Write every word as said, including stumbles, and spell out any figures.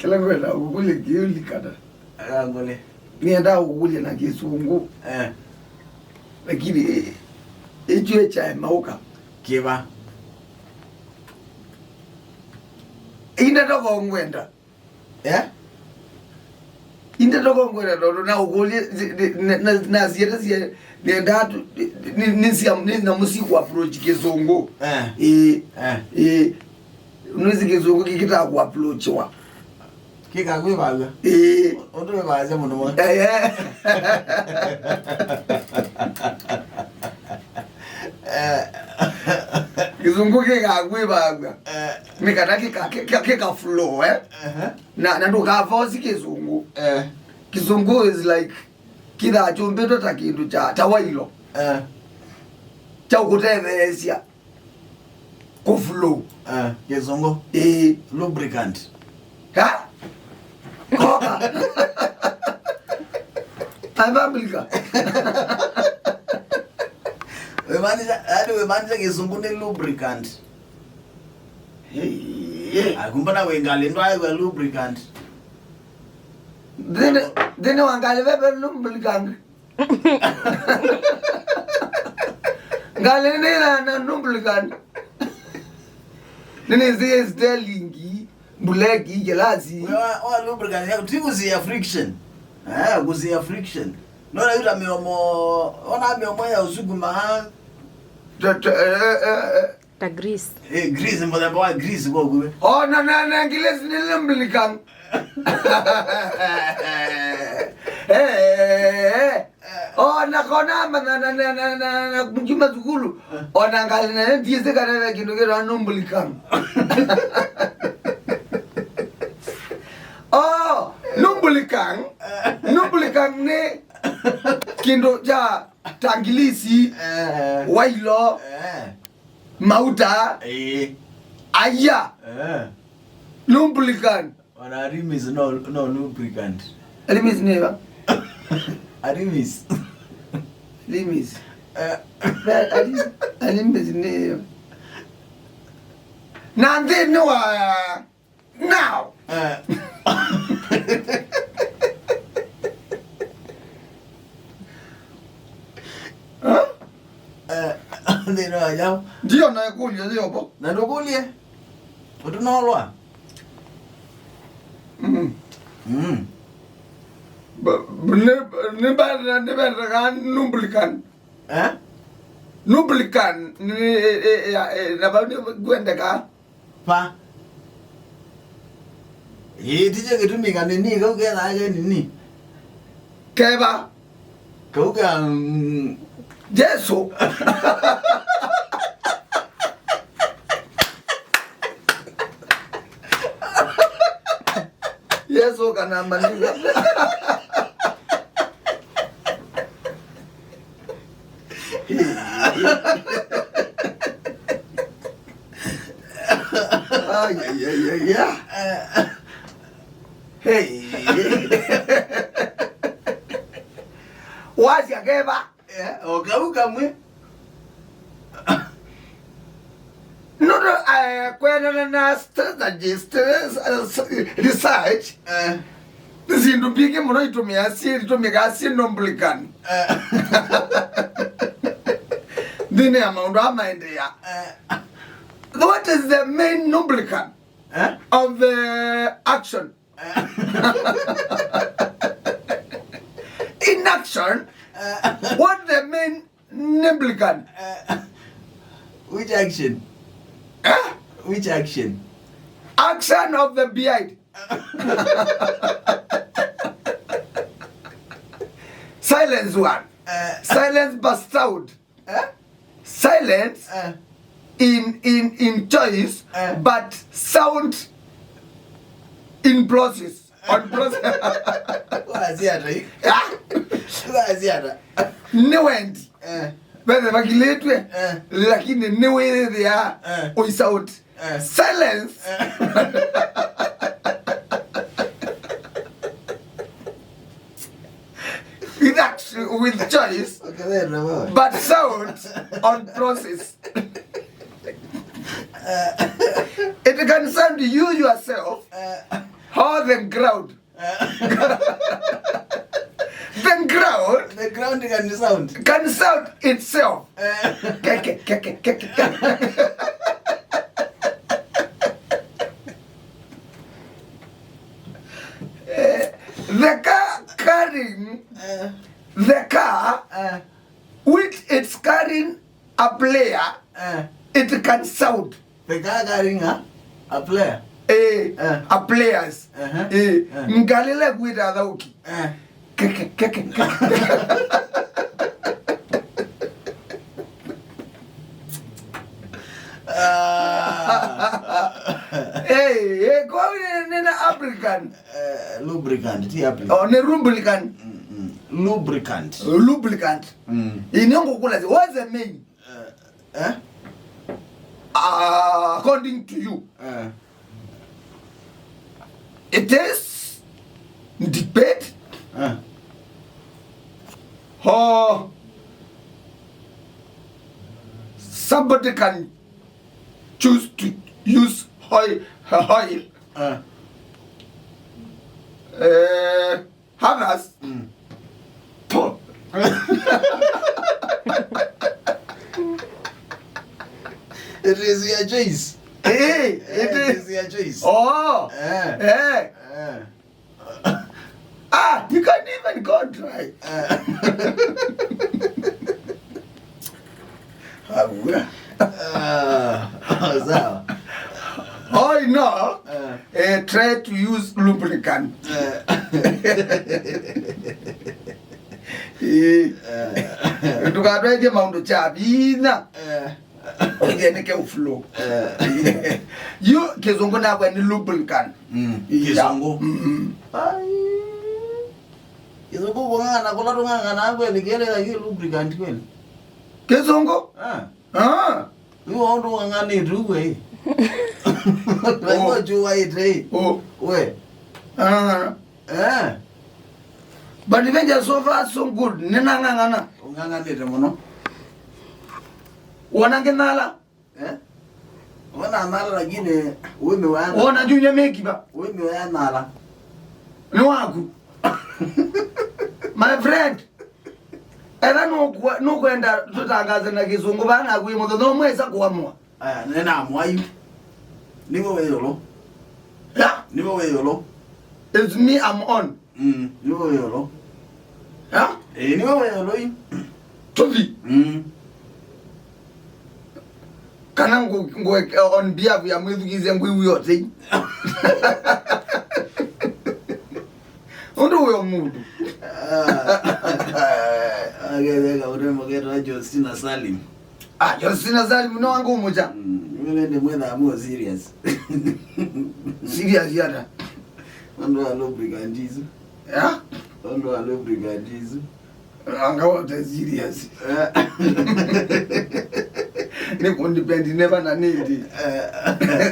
Kĩla ngwenda ũkũlye kĩũlikana. Akangũlye. Nĩenda ũkũlye na Kĩsũngũ. Eh. Lakini, eh, ĩkyo kyaĩ maũka. Kĩva? Ĩndĩ toko ngwenda. Eh? Ĩndĩ toko ngwenda tondũ na ũkũlye, zi-, zi-, na, na, na siete sie, nĩenda tu, nĩ, nĩ, nĩ sia, nĩ nyamũ si ku approach Kĩsũngũ. Eh. Ĩĩ. Eh. Ĩĩ. Nĩwĩsĩ Kĩsũngũ kĩkĩtaa kũapproachiwa. Kĩkakwĩvaw'a. Ĩĩ. Ũndũ wĩvasya mũno mwa. Eh, eh. Eh. Kĩsũngũ kĩkakwĩvaw'a. Eh. Nĩ kana kĩka, kĩka, kĩka flow, eh? Ehe. Na, na ndũkafosi Kĩsũngũ. Eh. Kĩsũngũ is like, kĩthaa kyũmbĩtwe ta kĩndũ kya, ta wailo. Eh. Kya kũtetheesya kũ flow. Eh, Kĩsũngũ. Ĩĩ. Lubricant. Ha? Koka. Amambilika. Wĩmaanisha, yaani wĩmaanisha Kĩsũngũ nĩ lubricant. Hey, hey. Akumba na wĩ ngalĩ ndwaĩw'a lubricant. Nthĩnĩ, nthĩnĩ wa ngalĩ ve, ve lubricant. Ngalĩ nĩna na lubricant. Nĩnĩsĩ sterling, mbuleki, gelasi. Wa, wa lubricant ya, ti kũsia friction. Eh, kũsia friction. Nona yuta mĩomo, ona mĩomo ya ũsukuma. Tũ, tũ, eh, eh, eh. Ta grease. Eh, grease, mũthemba wa grease kwa kuwe. Oh, na, na, na, grease nĩ lubricant. Eh, eh, eh. Oh, na kona ma-, na, na, kuma sukulu. Eh. Ona ngalĩ na ndiĩsĩ kana ve kĩndũ kĩtawa lubricant. Oh, lubricant. Eh. Lubricant nĩ kĩndũ kya ta ngilisi, eh, wailo. Eh. Mauta. Ĩĩ. Aya. Eh. Lubricant. Ona Arimis no, no lubricant. Arimis nĩ ĩva? Arimis. Arimis. Eh. Ve-, Ari-, Arimis nĩ ĩva? Na nthĩnĩ wa Now. Eh. Huh? Eh, nthĩnĩ wa nyaũ? Ndio na ĩkũlyo yĩovo. Na ndũkũlye. Ũtũnolwa. Mm. Mm. Ba-, nĩ, nĩ mbendera, nĩ mbendera kana lubricant. Eh? Lubricant, nĩ, eh, eh, eh, eh, na vau nĩ kwendeka. Pa. Ĩĩ, ti kyo kĩtumi kanini kau kethaa ke nini. Keva. Kau ka, mm. Yesu. Yesu kana manini. Ay, ay, ay, ay, ay. Hey. Wasya keva. Eh, o kau kamwe. Nũndũ, eh, kwendana na strategist, eh, research, eh, nĩ syĩndũ mbingĩ mũno itũmĩaa syĩ, itũmĩkaa syĩ lubricant. Eh. Nthĩnĩ ya maũndũ aa maendeea. Eh. What is the main lubricant, eh, of the action? Eh. In action, eh, what the main lubricant. Uh, which action? Eh? Which action? Action of the behind. Silence one. Uh, silence but sound. Eh? Silence, uh, in, in, in choice, uh, but sound in process. On process. Wazi ata hii? Ah! Wazi ata? Nĩ wendi. Eh. Vethe vakilĩtw'e, eh, lakini nĩ wĩthĩa, eh, ũi sound. Eh. Silence. Eh. With action, with choice, okay, there, no, no, but sound on process. Eh. It can sound you yourself. Eh. Oh, the ground. The ground. The ground can sound. Can sound itself. Eh. Ke, ke, ke, ke, ke, ke, ke. Eh, the car carrying, eh, the car, eh, which it's carrying a player, eh, it can sound. The car carrying a, a player. Eh, eh, a players. Uh-huh. Eh, eh, ngalile kwita thauki. Eh. Ke, ke, ke, ke, ke. Ah. Eh, eh, kwa nina African. Eh, lubricant, ti African. Oh, ni lubricant. Mm, mm. Lubricant. Lubricant. Mm. Inongo kula, what's the main? Eh, eh? Uh, according to you, eh, it is debate, eh, or somebody can choose to use oil, oil. Eh. Eh, Others, mm, to. It is your choice. Eh, it is your choice. Oh. Eh. Eh. Eh. Ah, you can't even go try. Eh. Hauwa. Ah, sawa. All in all, eh, eh, try to use lubricant. Eh. Eh. Eh. Ndũkatwethie maũndũ kya vinya. Eh. Ũthĩanĩke ũflow. Eh. Yu kĩsũngũ nakwa nĩ lubricant. Mm. Yeah. Kĩsũngũ. Mm. Ai. Kĩsũngũ kũng'ang'ana kũla tũng'ang'anaa kweli, kĩelewa kĩ lubricant kweli? Kĩsũngũ? Ah. Ah. Yu ũndũ ũng'ang'anĩte we. Naigua chuwaĩte. Oh. We. Ah. Eh. But venja so far so good. Nĩnang'ang'ana. Ũng'ang'anĩte mũno. Wona ngĩnala? Eh? Wona nala lakini wĩmĩ wa. Wona Junior Mekiba? Wĩmĩ wa nala. Nĩ waku. My friend. Ela nũkwe-, nũkwenda tũtangaze na kĩsũngũ vaa naku ĩ mũthenya ũmwe ĩsa kũamũa. Aya, nĩnamũa yu. Nĩwe wĩ ĩũlũ. Ya? Nĩwe wĩ ĩũlũ. It's me, I'm on. Mm, nĩwe wĩ ĩũlũ. Ya? Ĩĩ, nĩwe wĩ ĩũlũ yu. Tũthi. Mm. Kana ngũ-, ngũ-, on behalf ya mwĩthukĩĩsya ngwĩw'e ũtei. Ũndũ wĩ o mũndũ. Ah, aketheka ũtemo ketwa John Cena Salim. Ah, John Cena Salim, no wangu mũcha. Mm, nĩwe nende mwethaa more serious. Serious ata? Ũndũ wa lubricant isu. Ya? Ũndũ wa lubricant isu. Anga wote serious. Eh. Nĩ kũndepend neva na nĩndĩ. Eh.